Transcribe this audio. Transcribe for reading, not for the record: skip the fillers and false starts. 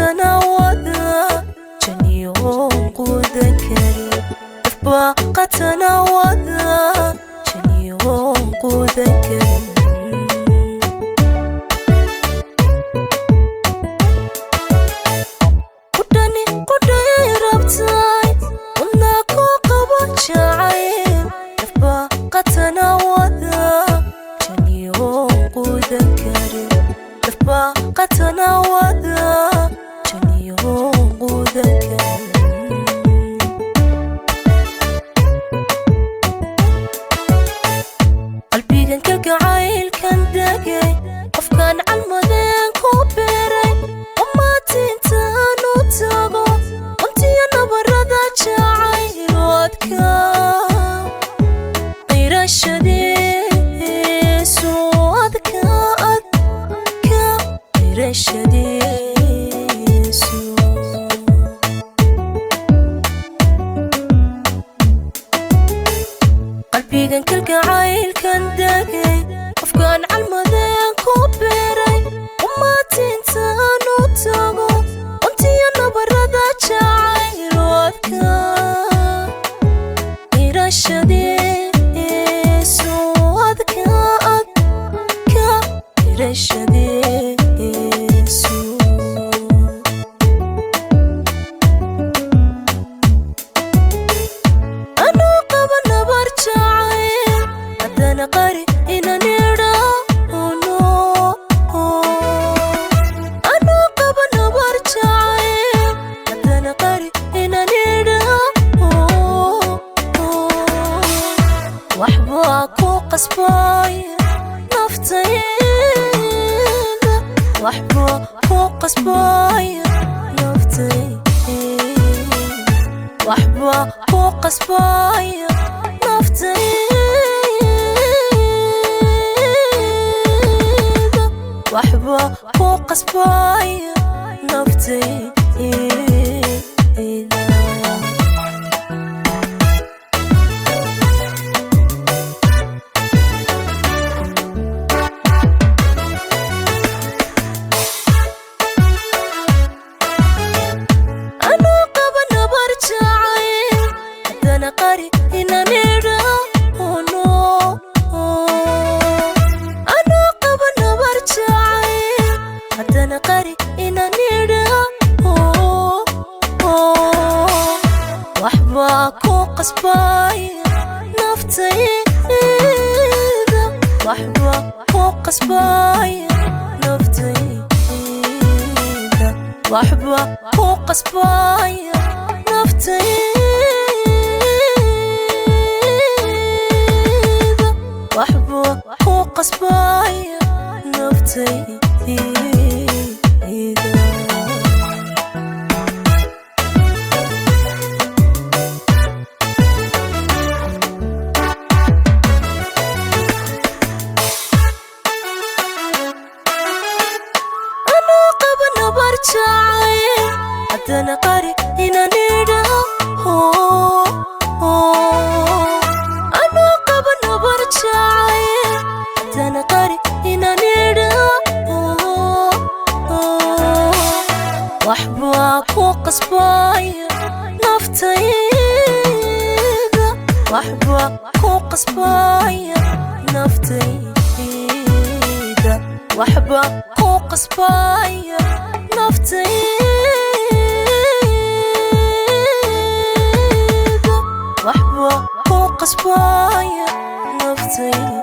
qatana wada janiyoon quudan karin nafbaa qatana wada janiyoon quudan karin qudhani qudhay rabtay wadnaa ku qabo jacayl nafbaa qatana wada janiyoon quudan karin nafbaa qatana wada janiyoon quudan karin qalbigan kalgacaylkan degay qofkan calmadeen ku beeray umaatintaan u tago untiya nabarada jacayl adka qirashadiisu adka adka qirashadiisu qalbigan kalgacaylkan degay qofkan calmadeen ku beeray umaatintaan u tago untiya nabarada jacayl adka qirashadiisu adka adka qirashadiisu anuu qaba nabar jacayl haddana qari inan idhaahno anuu qaba nabar jacayl haddana qari inan idhaahno waxbaa ku qasbaya naftayda waxbaa ku qasbaya naftayda waxbaa ku qasbaya naftayda waxbaa ku qasbaya naftayda anuu qaba nabar jacayl haddana qari inan idhaahno anuu qaba nabar jacayl haddana qari inan idhaahno waxbaa ku qasbaya naftayda waxbaa ku qasbaya naftayda waxbaa ku qasbaya naftayda waxbaa ku qasbaya naftayda anuu qaba nabar jacayl haddana qari inan idhaahno anuu qaba nabar jacayl haddana qari inan idhaahno waxbaa ku qasbaya naftayda waxbaa ku qasbaya naftayda waxbaa ku qasbaya naftayda waxbaa ku qasbaya naftayda.